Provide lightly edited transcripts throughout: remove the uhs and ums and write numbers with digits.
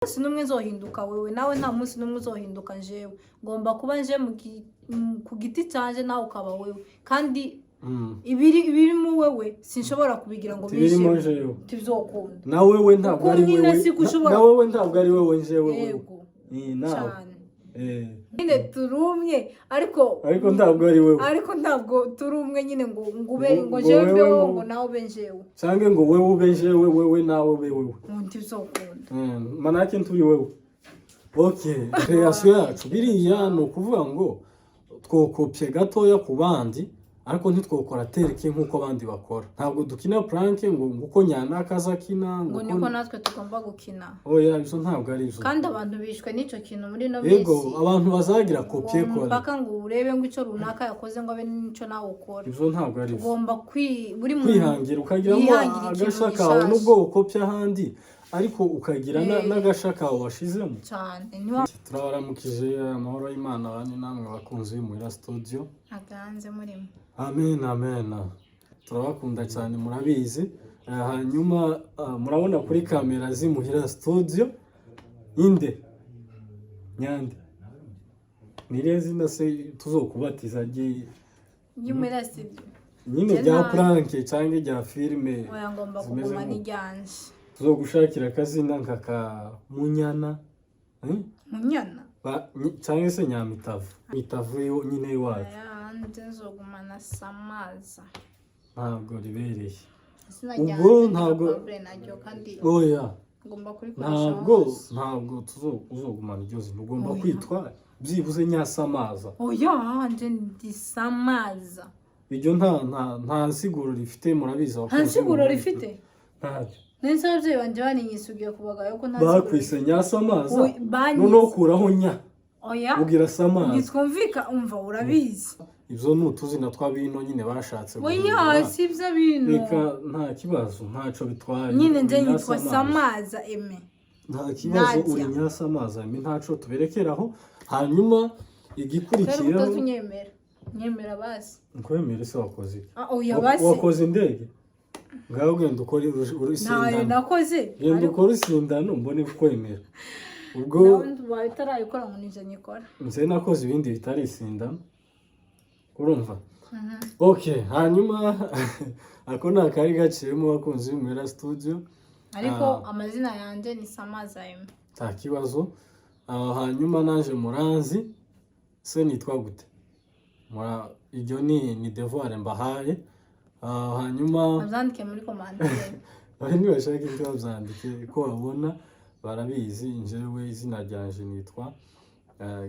Munsi n'umwe nzohinduka wewe, nawe nta munsi n'umwe uzohinduka njewe. Ngomba kuba nje ku giti canje, nawe ukaba wewe, kandi ibiri mu wewe sinshobora kubigira ngo Tibirimo bijemo. Jewe. Tibizokunda. Na wewe ntabwo Kuko ari nyine wewe. siko ushobora- Na wewe ntabwo ari wewe, njewe wewe. Yego. Ni nawe. Cyane. Eh. Nyine turumye, ariko Ariko ntabwo ari wewe. Ariko ntabwo turi umwe nyine ngo ube Ngo- ngo ngo jewe mbe wewe wowe, ngo- ngo nawe ube njewe. Canke ngo wewe ube njewe, wewe nawe ube wewe. Ngo ntibizokunda. Manake nturi wewe. Okay, création yacu biriya ni ukuvuga ngo twokopye gatoya ku bandi, ariko ntitwokora terike nk'uko abandi bakora. Ntabwo dukina prank ngo uko nyanaka aza akina ngo uko niko natwe tugomba gukina. Oya, ibyo ntabwo ari byo. Kandi abantu bishwe n'icyo kintu muri ino Yego. minsi. Abantu bazagira copier Ngo coller. mpaka ngo urebe ngo icyo runaka yakoze, ngo abe n'icyo nawe ukora. Ibyo ntabwo ari byo. Ugomba buri muntu Kwihangira, ukagiramo yihangira ikintu agasha kawe. gishasha. Nubwo ukopya ahandi, ariko ukagira n'agasha kawe washizemo. Cyane, niba Turabaramukije, amahoro y'Imana bane namwe bakunzi b'Imuhira Studio. Aganze murimo. Amen, amen. Turabakunda cyane, murabizi. Hanyuma murabona kuri kamera z'Imuhira Studio inde nyande nirihe zina se tuzokubatiza Y'Imuhira Studio? Nyine Njye rya nta- prank cyangwa rya filime Oya, ngomba zimeze kuguma nk'uko. n'iryanje. Tuzogushakira akazina nka ka Munyana, eh? Munyana? Cyangwa se Nyamitavu, mitavu nyine iwacu. Aya nje nzogumana Samaza. Ntabwo ribereye. Izina Ubwo ryanje ntabwo- capable naryo kandi Oya. ngomba kurikoresha Ntabwo hose. ntabwo uzogumana iryo zina, ugomba Oya. kwitwa byibuze Nyasamaza. Oya, nje ndi Samaza. Iryo nta nsiguro rifite, murabizi Nta abakunzi nsiguro b'umuziki. rifite? Ntabyo. Nese ababyeyi banjye baninyisugiye ku bagabo ko nta nsiguro. Bakwise Nyasamaza. Oya, banyise. Noneho ukuraho nya. Oya. Ubwira Samaza. Ntitwumvika, umva, urabizi. Ibyo ni utuzina tw'abino nyine bashatse Oya. guhindura. Si ibyo bintu. Reka, nta kibazo, ntacyo bitwaye. Nyine nje Uri nyitwa Nyasamaza. Samaza Eme. Nta kibazo. Nadia. Uri Nyasamaza Eme, ntaco tuberekeraho. Hanyuma Twari igikurikiraho utazunyemera, nyemera basi. Nkwemere se wakoze iki? Ah, oya basi. Wakoze indege, ngaho genda ukore Ntayo urusindano. nakoze. Genda Ariko ukore isindano mbone kukwemera ubwo. Nawe ubaye utarayikora ngo nije nyikora. Nze nakoze ibindi bitari isindano, urumva? Okay, hanyuma ako ni akari gaciyemo, abakunzi b'Imuhira Studio. Ariko Ah. amazina yanjye ni Samaza Eme. Nta kibazo. Ah, hanyuma naje muranzi se nitwa gute? Iryo ni devoir mbahaye. Ah, hanyuma babyandike muri commentaire. Bari nibashaka ibyo babyandike ko babona, barabizi. Njyewe izina ryanje nitwa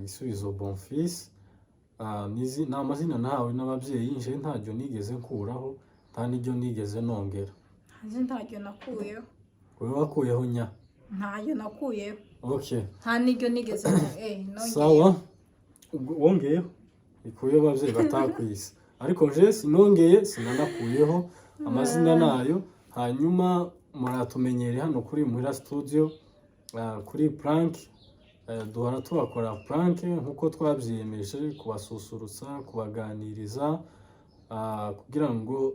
Gisubizo Bonfils. Ah, ni amazina nahawe n'ababyeyi. Nje ntaryo nigeze nkuraho, nta n'iryo nigeze nongera. Nzi ntaryo nakuyeho. Wowe wakuyeho nya. Ntaryo nakuyeho. Okay. Nta n'iryo nigeze nongeyeho. Sawa. Ubwo wongeyeho ikuyeho ababyeyi batakwise, ariko nje sinongeye, sinanakuyeho, amazina nayo. Hanyuma muratumenyere hano kuri Muhira Studio, kuri prank. Duhora tubakora prank nk'uko twabyiyemeje kubasusurutsa, kubaganiriza, kugira ngo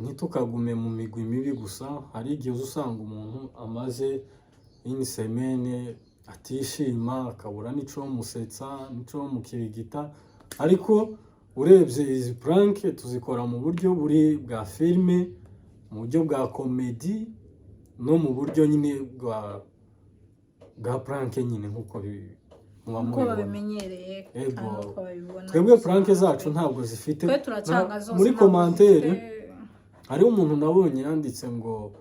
ntitukagume mu migwi mibi gusa. Hari igihe uza usanga umuntu amaze une semaine atishima, akabura n'ico musetsa n'ico mukirigita, ariko urebye izi prank tuzikora mu buryo buri bwa filime, mu buryo bwa comédie, no mu buryo nyine bwa prank nyine nk'uko muba Uko mubibona. babimenyereye. Ego. Kandi uko babibona. Twebwe prank zacu ntabwo zifite Twe turacanga zose, muri ntabwo commentaire hariho umuntu nabonye yanditse ngo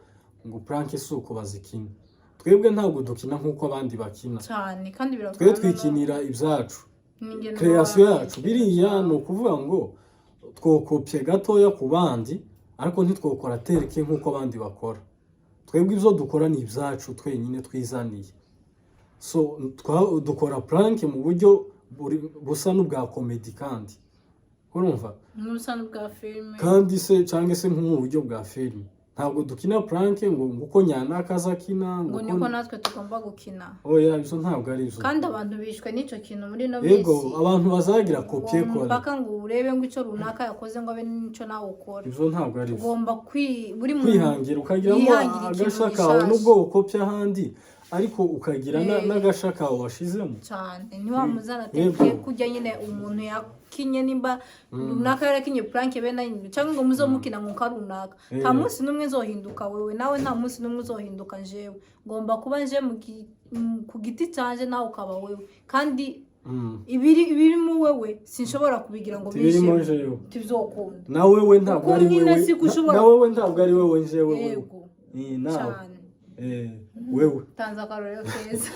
prank si uko bazikina. Twebwe ntabwo dukina nk'uko abandi bakina. Cyane, kandi biravana. Twe twikinira ibyacu. N'ingene Création baba yacu biriya ni ukuvuga ngo twokopye gatoya ku bandi, ariko ntitwokora terike nk'uko abandi bakora. Twebwe ibyo dukora ni ibyacu twenyine twizaniye. So dukora prank mu buryo busa n'ubwa comédie, kandi urumva n'ubusa n'ubwa filime. Kandi se cyangwa se nko mu buryo bwa filime. Ntabwo dukina prank ngo uko nyanaka aza akina ngo uko niko natwe tugomba gukina. Oya, ibyo ntabwo ari byo. Kandi abantu bishwe n'icyo kintu muri ino Yego. minsi. Abantu bazagira copier Ngo coller. mpaka ngo urebe ngo icyo runaka yakoze, ngo abe n'icyo nawe ukora. Ibyo ntabwo ari byo. Ugomba buri muntu Kwihangira, ukagiramo yihangira ikintu agasha kawe. gishasha. Nubwo ukopya ahandi, ariko ukagira n'agasha kawe washizemo. Cyane, ntiwamuzana Yego. teke kujya nyine umuntu yakinye, nimba runaka yarakinye prank bene cyangwa ngo muzomukina ngo nka runaka. Nta munsi n'umwe nzohinduka wewe, nawe nta munsi n'umwe uzohinduka jewe. Ngomba kuba nje ku giti cyanjye, nawe ukaba wewe, kandi ibiri mu wewe sinshobora kubigira ngo Tibirimo bijemo. Jewe Tizokunda. Na wewe ntabwo Kuko ari nyine wewe. siko ushobora- Na wewe ntabwo ari wewe, njewe wewe. Yego. Nawe. Cyane. Wewe. Tanze akarorero keza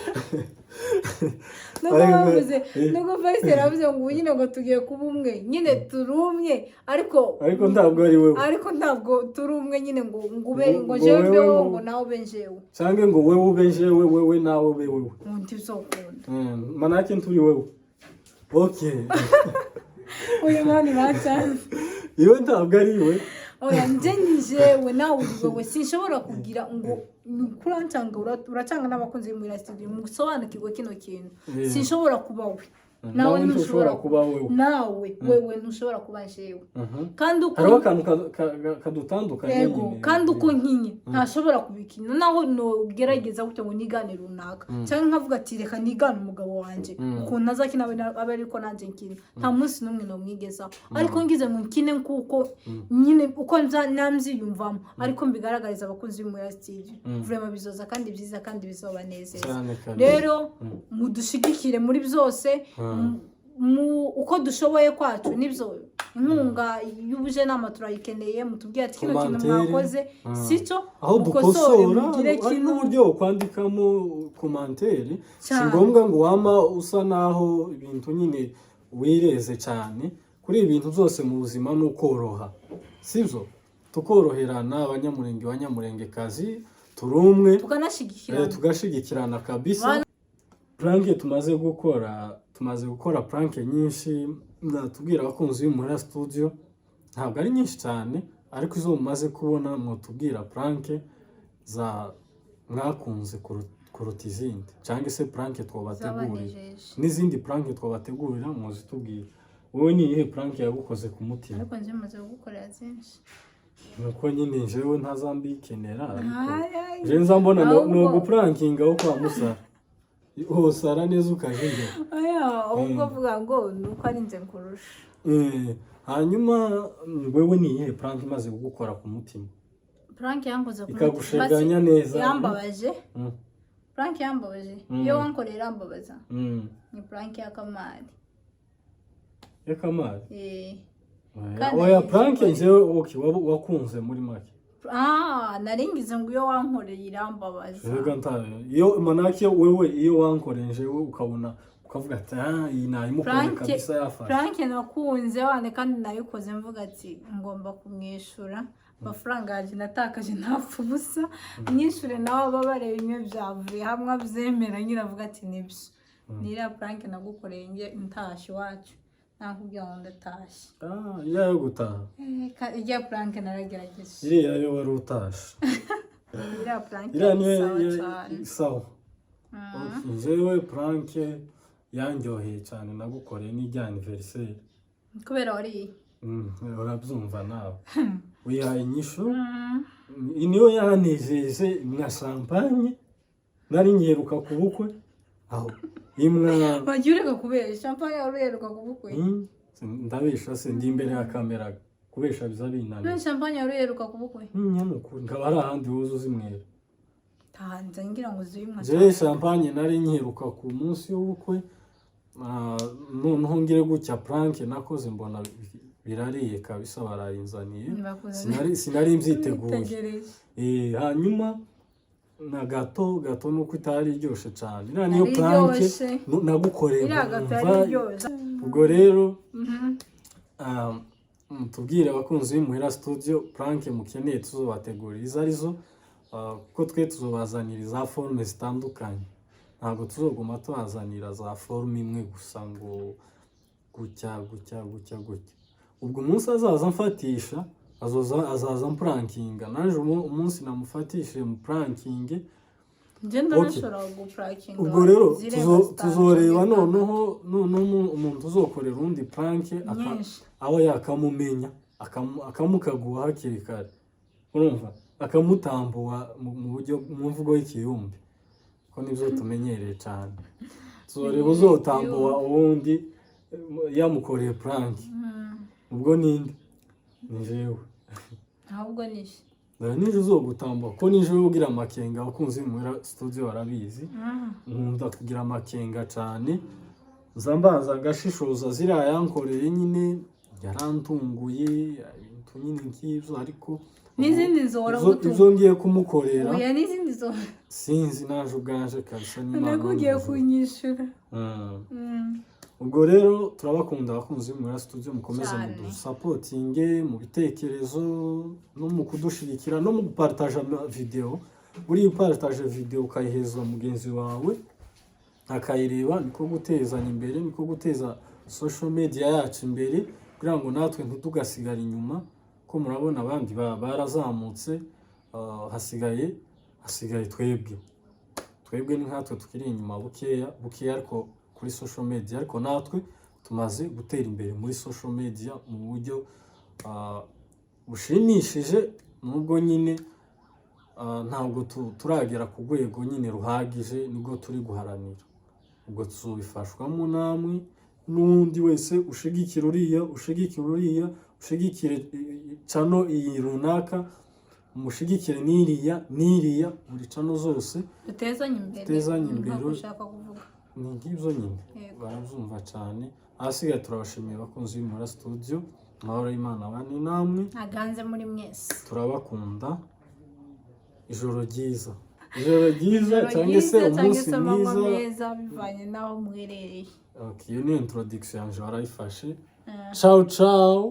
nubwo Ariko, bavuze, nubwo pasiteri avuze ngo ubu nyine ngo tugiye kuba umwe, nyine turi umwe, ariko Ariko ntabwo ari wewe. Ariko ntabwo turi umwe nyine ngo ube Ngo- ngo ngo jewe mbe wewe wowe, ngo- ngo nawe ube njewe. Cyangwa ngo wewe ube njewe, wewe nawe ube wewe. Ngo ntibizokunda. Manake nturi wewe, okay. Uyu mani bacanze. Iwe ntabwo ari we. Oya, nje ni jewe, nawe uri wowe. Sinshobora kugira ngo kurancanga, uracanga n'abakunzi b'Imuhira Studio, musobanukirwe kino kintu. Sinshobora kuba we, nawe Nawe ntushobora kuba wewe. Nawe wewe ntushobora kuba jewe. Kandi uko Hariho akantu kadutandukanya Yego. nyine. Kandi uko nkinye ntashobora kubikina, naho nogerageza gutya ngo nigane runaka, cyangwa nkavuga ati reka nigane umugabo wanjye ukuntu azakina abe ariko nanjye nkina, nta munsi n'umwe nomwigezaho. Ariko ngize ngo nkine kuko nyine uko nambyiyumvamo, ariko mbigaragariza abakunzi b'Imuhira Studio, vraiment bizoza kandi byiza kandi bizobanezeza. Cyane kabisa. Rero mudushigikire muri byose, mu uko dushoboye kwacu. Nibyo, inkunga y'ubujenama turayikeneye. Mutubwire ati kino kintu Commentaire. mwakoze sicyo, Aho mukosore, dukosora. mugire Hari kino. n'uburyo kwandikamo commentaire, si Cyane. ngombwa ngo wama usa naho ibintu nyine wireze cyane. Kuri ibi bintu byose mu buzima ni ukoroha, sibyo? Tukoroherana, Abanyamurenge, Abanyamurengekazi, turi umwe. Tukanashyigikirana. Tugashigikirana kabisa. Prank tumaze gukora prank nyinshi. Mwatubwira, abakunzi b'Imuhira Studio, ntabwo ari nyinshi cyane, ariko izo mumaze kubona, mwatubwira prank za mwakunze kuruta izindi, cyangwa se prank twabategurira. Zabanejeje. N'izindi prank twabategurira muzitubwira. Wowe ni iyihe prank yagukoze ku mutima? Ariko njye maze kugukorera byinshi. Nuko nyine njyewe ntazambikenera, ariko Ay, ay. njyewe nza mbona ni Ahubwo- uguprankinga wo kwa Musara, usara neza ukaja imbere. Oya, ahubwo vuga ngo ni uko ari nze nkurusha. Hanyuma wewe ni iyihe prank imaze kugukora ku mutima? Prank yankoze ku mutima. Ikagusheganya neza. Yambabaje. Prank yambabaje, iyo wankoreye irambabaza, ni prank y'akamari. Y'akamari? Eh. Oya, Kandi oya, ayizi prank ko- njyewe, okay, wakunze muri make. Ah, naringize ngo iyo wankoreye irambabaza. Rega iyo manake wewe iyo wankoreye njyewe ukabona, ukavuga ati ah, iyi nayimukoreye kabisa, yafashe. Prank nakunze wane kandi nayikoze mvuga ati ngomba kumwishyura amafaranga yanjye natakaje, ntapfa ubusa, mwishyure nawe ababare bimwe byavuye hamwe abyemera nyine, avuga ati nibyo. Ni iriya prank nagukoreye nge ntashye iwacu, nakubwira ngo ndatashye. Ah, iriya yo gutaha? Iriya prank naragerageje. Iriya yo wari utashe. Iriya prank Iriya niyo. sawa cyane. Sawa. Okay, njyewe prank yanjyoheye cyane nagukoreye n'ijya anniversaire. Kubera wariye. Urabyumva nawe wihaye inyishu. Niyo yanejeje nka champagne nari nyiheruka ku bukwe aho imwa. Wagiye ureka kubesha, champagne wari uheruka ku bukwe? Ndabesha se? Ndi imbere ya kamera, kubesha biza binaniye. None champagne wari uheruka ku bukwe? Nukuri nkaba ari ahandi woza uzinywera. Ntanze ngira ngo uzinywa. Jewe champagne nari nyiheruka ku munsi w'ubukwe. Noneho ngire gutya, prank nakoze mbona birariye kabisa, barayinzaniye. Sinari mbyiteguye. Witegereje. Hanyuma na gato gato nuko itari iryoshe cyane, iriya niyo Yari prank iryoshe. nagukoreye Iriya gato yari nkumva. iryoshye. Ubwo rero mutubwire, abakunzi b'Imuhira Studio, prank mukeneye tuzobategurira izo arizo, kuko twe tuzobazanira za forme zitandukanye, ntabwo tuzoguma tubazanira za forme imwe gusa ngo gutya gutya gutya gutya. Ubwo umunsi azaza amfatisha, azoza azaza mprankinga naje, umunsi namufatishije mu prankinge. Njye Okay. ndanashobora guprankinga Ubwo rero zirenga zitanu tuzoreba cyangwa noneho umuntu uzokorera undi prank nyinshi. Aba yakamumenya, akamukaguha hakiri kare, urumva, akamutambuwa mu buryo mu mvugo y'ikiyumbi. Ko nibyo tumenyereye cyane. Tuzoreba uzotambuwa uwundi yamukoreye prank. Ubwo ninde? Ni jewe. Ahubwo nishe. Dore nije uzogutambuka, ko nije ugira amakenga. Abakunzi b'Imuhira Studio barabizi, nkunda kugira amakenga cyane. Nza mbanza ngashishoza. Ziriya yankoreye nyine yarantunguye, ibintu nyine nk'ibyo, ariko N'izindi nzora ibyo gutunga. ngiye kumukorera. Oya, n'izindi zora. Sinzi, naje ubwanje kabisa n'Imana Nako ugiye yo mu ijuru. kunyishura. Ubwo rero turabakunda, abakunzi b'Imuhira Studio, mukomeze Cyane. mudusapotinge mu bitekerezo no mu kudushigikira no mu gupartaja video. Buriya upartaje video ukayiheza mugenzi wawe akayireba, niko gutezanya imbere, niko guteza social media yacu imbere, kugira ngo natwe ntitugasigare inyuma, ko murabona abandi barazamutse, hasigaye twebwe. Ni nkatwe tukiri inyuma bukeya bukeya, ariko kuri social media, ariko natwe tumaze gutera imbere muri social media mu buryo bushimishije, nubwo nyine ntabwo turagera ku rwego nyine ruhagije, nibwo turi guharanira. Ubwo tuzobifashwamo namwe n'undi wese ushigikira uriya, ushigikira uriya, ushigikire channel iyi runaka, mushigikire n'iriya n'iriya, buri channel zose. Dutezanye imbere. Dutezanye imbere. Ntabwo ushaka kuvuga. Ni nk'ibyo nyine. Yego. Barabyumva cyane. Ahasigaye turabashimiye, abakunzi b'Imuhira Studio. Amahoro y'Imana abane namwe. Ntaganze muri mwese. Turabakunda. Ijoro ryiza, ijoro ryiza. Ijoro Cyangwa se ryiza, cyangwa umunsi se amanywa mwiza. meza, bivanye n'aho muherereye. Okay, iyo ni introduction yanjye, warayifashe. Ciao ciao.